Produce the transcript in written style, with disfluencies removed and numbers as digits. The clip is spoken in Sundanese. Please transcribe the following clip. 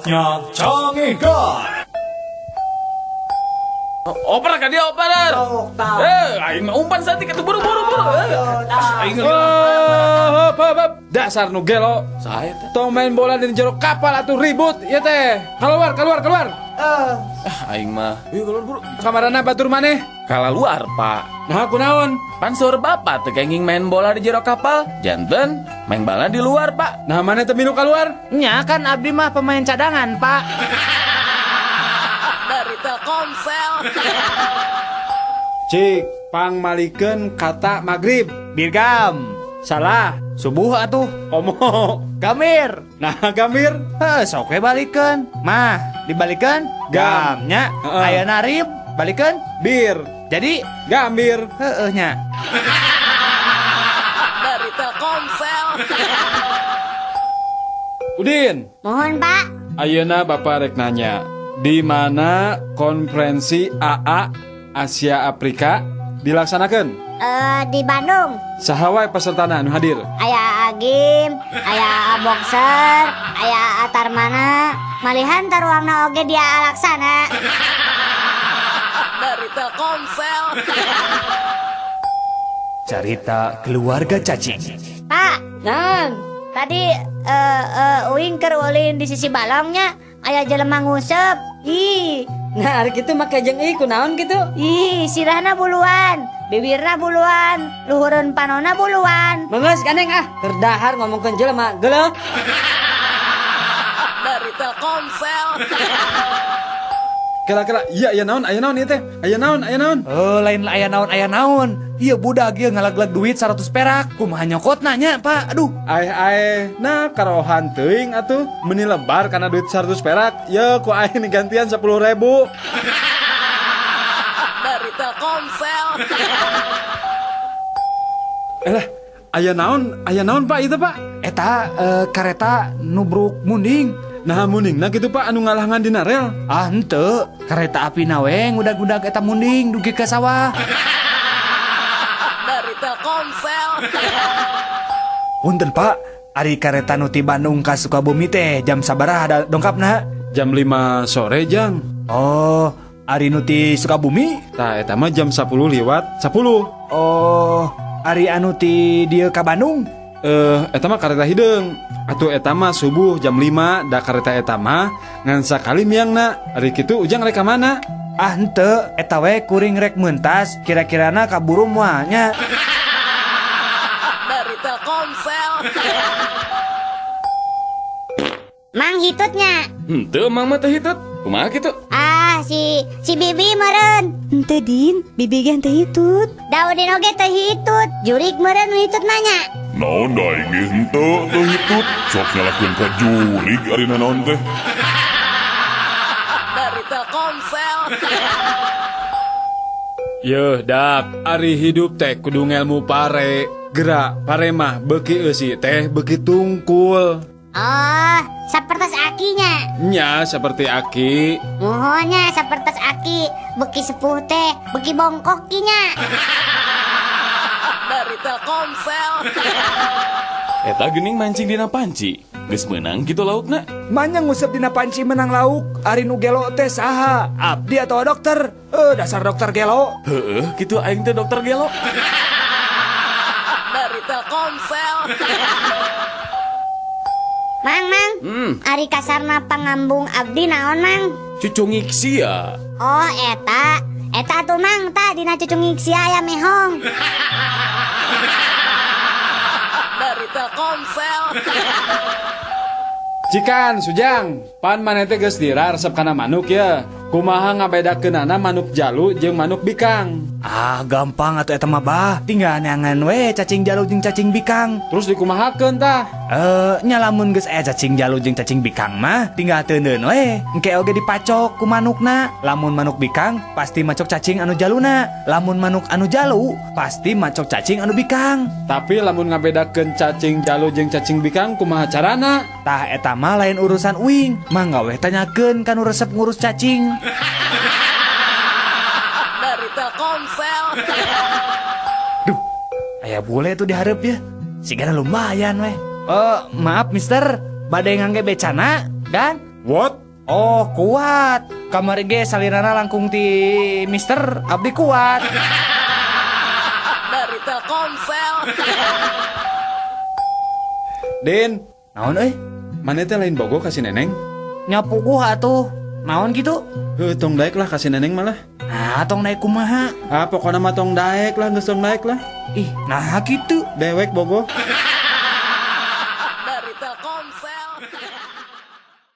Saatnya canggihkan. Oper ka dia, oper. Eh, aing mah umpan saeutik atuh, buru buru buru. Eh, aing Oh, hop, hop, hop. Dasar nu gelo. Saya teh. Tong main bola di jero kapal atuh, ribut ya teh. Keluar, keluar, keluar. Ah, aing mah. Yuk keluar buru. Kamarana batur maneh? Kalaluar, Pak. Nah, kunaon? Pan saur bapak teu kenging main bola di jero kapal. Janten main bola di luar, Pak. Nah, maneh teu milu keluar? Nya kan abdi mah pemain cadangan, Pak. Dari Telkomsel. Cik, pangmalikeun kata maghrib. Birgam. Salah. Subuh atuh. Komo. Gamir. Nah, gamir. Heh, sok we balikeun. Mah, dibalikeun Gam. Gamnya. Heeh. Ayeuna rib, balikeun. Bir. Jadi Gambir. Heeh nya. Dari Telkomsel. Udin. Mohon, Pak. Ayeuna Bapak rek nanya, di mana konferensi AA Asia Afrika dilaksanakan? Eh, di Bandung. Saha wae pesertana anu hadir? Aya Agim, aya Boxer, aya Tarmana, malihan taruangna oge dia alaksana. Dari Telkomsel. Cerita keluarga cacing. Pak, Nan, tadi uing keur ulin di sisi balongnya, aya jelema nguseup. Ih, nah ari kitu make jeung ih kunaon kitu? Ih, sirahna buluan, bibirna buluan, luhureun panona buluan. Mengeus gandeng ah, keur dahar ngomongkeun jelema, geuleuh. Dari Telkomsel. Kira-kira iya aya naon, aya naon ieu teh? Aya naon, aya naon? Oh, lain aya naon aya naon. Ieu budak ieu ngalaglag duit 100 perak. Kumaha nyokotna nya, Pak? Aduh. Aeh aeh, nah karohan teuing atuh, meuni lebar karena duit 100 perak. Ye ku aing digantian 10.000. Dari Telkomsel. Eh lah, aya naon, aya naon Pak ieu teh, Pak? Eta kareta nubruk munding. Nah, mundingna kitu Pak anu ngalangan dina rel. Ah, henteu. Kareta api na we ngudag-ngudag eta munding dugi ka sawah. Dari Telkomsel. Punten, Pak. Ari kareta nu ti Bandung ka Sukabumi teh jam sabaraha dongkapna? Jam 5 sore, Jang. Oh, ari nu ti Sukabumi? Tah eta mah jam 10 lewat 10. Oh, ari anu ti dieu ka Bandung? Eh, eta mah kareta hideung. Atuh eta mah subuh jam 5, da kareta eta mah ngan sakali miangna. Ari kitu Ujang rek ka mana? Ah, henteu, eta we kuring rek mentas, kira-kirana kaburu moal nya. Dari Telkomsel. Mang, hitutnya. Henteu, Mang mah teh hitut. Kumaha kitu? Ah, si si Bibi meureun. Henteu, Din, Bibi ge henteu hitut. Daudin oge teu hitut. Jurik meureun nu hitut nanya. Naon da aing ge henteu teu hitut. Sok nyalahkeun ka jurig ari naon teh. Dari Telkomsel. Yeuh dak, ari hidup teh kudu ngelmu pare. Gerak pare mah beuki eusi teh beuki tungkul. Oh, sapertos akinya. Nya seperti aki. Muhunnya sapertos aki, beuki sepuh teh, beuki bongkok kinya. Dari Telkomsel. Eta geuning mancing dina panci. Geus meunang kitu laukna? Manya nguseup dina panci menang lauk, ari nu gelo teh saha? Abdi atau dokter? Eh, dasar dokter gelo. Heeh, kitu aing teh dokter gelo. Dari Telkomsel. Mang, Mang, ari kasarna pangambung abdi naon, Mang? Cucungik sia. Oh, eta. Eta tuh, Mang, ta dina cucungik sia aya mehong. Dari Telkomsel. Cikan, Sujang, pan maneh teh geus lira resep kana manuk ya. Kumaha ngabedakeunana manuk jalu jeung manuk bikang? Ah, gampang atuh eta mah, Bah. Tinggal neangan we cacing jalu jeung cacing bikang. Terus dikumahakeun tah? Eh, nya lamun geus aya cacing jalu jeung cacing bikang mah, tinggal teuneun we. Engke oge dipacok ku manukna. Lamun manuk bikang pasti macok cacing anu jaluna. Lamun manuk anu jalu pasti macok cacing anu bikang. Tapi lamun ngabedakeun cacing jalu jeung cacing bikang kumaha carana? Tah eta mah lain urusan uing. Mangga weh tanyakeun ka nu resep ngurus cacing. Dari Telkomsel. Duh, aya bule tuh dihareup ya. Sigana lumayan weh. Oh, maaf mister, bade ngangge becana, kan? What? Oh, kuat. Kamari ge salirana langkung ti Mister abdi kuat. Dari Telkomsel. Din, Naon euy? Maneh teh lain bogoh ka si Neneng? Nya puguh atuh. Naon gitu? Heuh, tong daek lah ka si Neneng malah. Nah, tong naik kumaha? Ah, pokoknya mah tong daek lah, geus tong daek lah. Ih, nah gitu. Dewek bogoh.